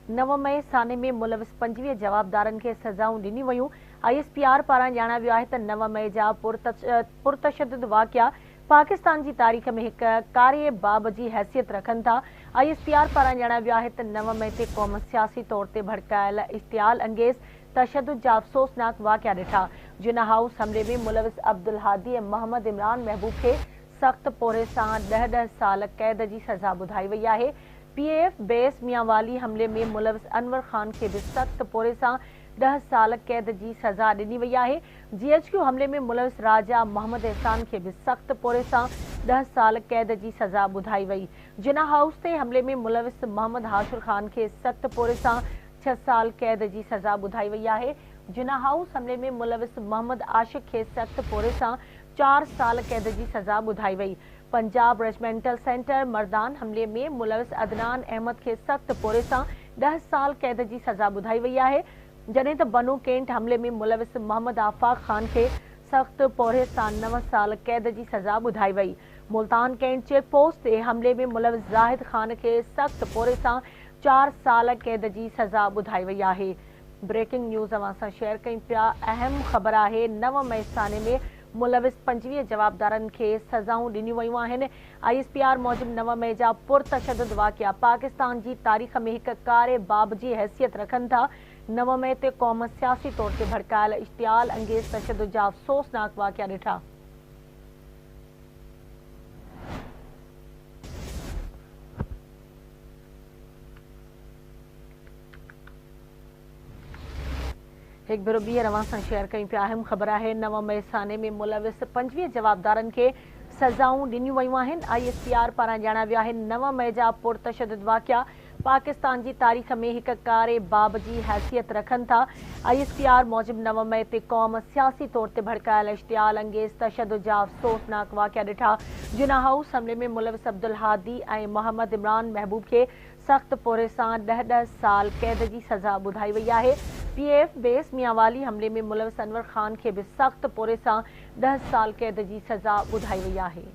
9 مئي سانحي ۾ ملوث 25 جوابدارن کي سزائون ڏنيون ويون. I S P R پاران ڄاڻايو ويو آهي ته 9 مئي جا پرتشدد واقعا پاڪستان جي تاريخ ۾ هڪ ڪاري باب جي حيثيت رکن ٿا. I S P R پاران ڄاڻايو ويو آهي ته 9 مئي تي قوم سياسي طور تي ڀڙڪايل اشتعال انگيز تشدد جا افسوسناڪ واقعا ڏٺا. جناح هائوس حملي ۾ ملوث عبدالهادي ۽ محمد عمران محبوب کي سخت پورهيي سان ڏهه ڏهه سال قيد جي سزا ٻڌائي وئي آهي. پي اي ايف بيس ميانوالي حملي ۾ ملوث انور خان کي به سخت پورهيي سان 10 سال قيد جي سزا ڏني وئي آهي. جي ايڇ ڪيو حملي ۾ ملوث راجا محمد احسان کي به سخت پورهيي سان 10 سال قيد جي سزا ٻڌائي وئي. جناح هائوس تي حملي ۾ ملوث محمد حاشر خان کي سخت پورهيي سان 6 سال قيد جي سزا ٻڌائي وئي آهي. جناح هائوس حملي ۾ ملوث محمد عاشق کي سخت پورهيي سان 4 سال قيد جي سزا ٻڌائي وئي. پنجاب رجمينٽل سينٽر مردان حملي ۾ ملوث عدنان احمد کي سخت پورهيي سان 10 سال قيد جي سزا ٻڌائي وئي آهي، جڏهن ته بنو ڪينٽ حملي ۾ ملوث محمد آفاق خان کي سخت پورهيي سان 9 سال قيد جي سزا ٻڌائي وئي. ملتان ڪينٽ چيڪ پوسٽ تي حملي ۾ ملوث زاهد خان کي سخت پورهيي سان 4 سال قيد جي سزا ٻڌائي وئي آهي. بريڪنگ نيوز اوهان سان شيئر ڪيون پيا، اهم خبر آهي 9 مئي سانحي ۾ ملوث 25 جوابدارن کي سزائون ڏنيون ويون آهن. I S P R موجب 9 مئي جا پرتشدد واقعا پاڪستان جي تاريخ ۾ هڪ ڪاري باب جي حيثيت رکن ٿا. 9 مئي تي قوم سياسي طور تي ڀڙڪايل اشتعال انگيز تشدد جا افسوسناڪ واقعا ڏٺا. هڪ ڀيرو ٻيهر اوهان سان شيئر ڪيون پيا اهم خبر آهي 9 مئي سانحي ۾ ملوث 25 جوابدارن کي سزائون ڏنيون ويون آهن. I S P R پاران ڄاڻايو ويو آهي 9 مئي جا پرتشدد واقعا پاڪستان جي تاريخ ۾ هڪ ڪاري باب جي حيثيت رکن ٿا. I S P R موجب 9 مئي تي قوم سياسي طور تي ڀڙڪايل اشتعال انگيز تشدد جا افسوسناڪ واقعا ڏٺا. جناح هائوس حملي ۾ ملوث عبدالهادي ۽ محمد عمران محبوب کي سخت پورهيي سان ڏهه ڏهه سال قيد جي سزا ٻڌائي وئي آهي. پي اي ايف بيس ميانوالي حملي ۾ ملوث انور خان کي به سخت پورهيي سان 10 سال قيد جي سزا ٻڌائي وئي آهي.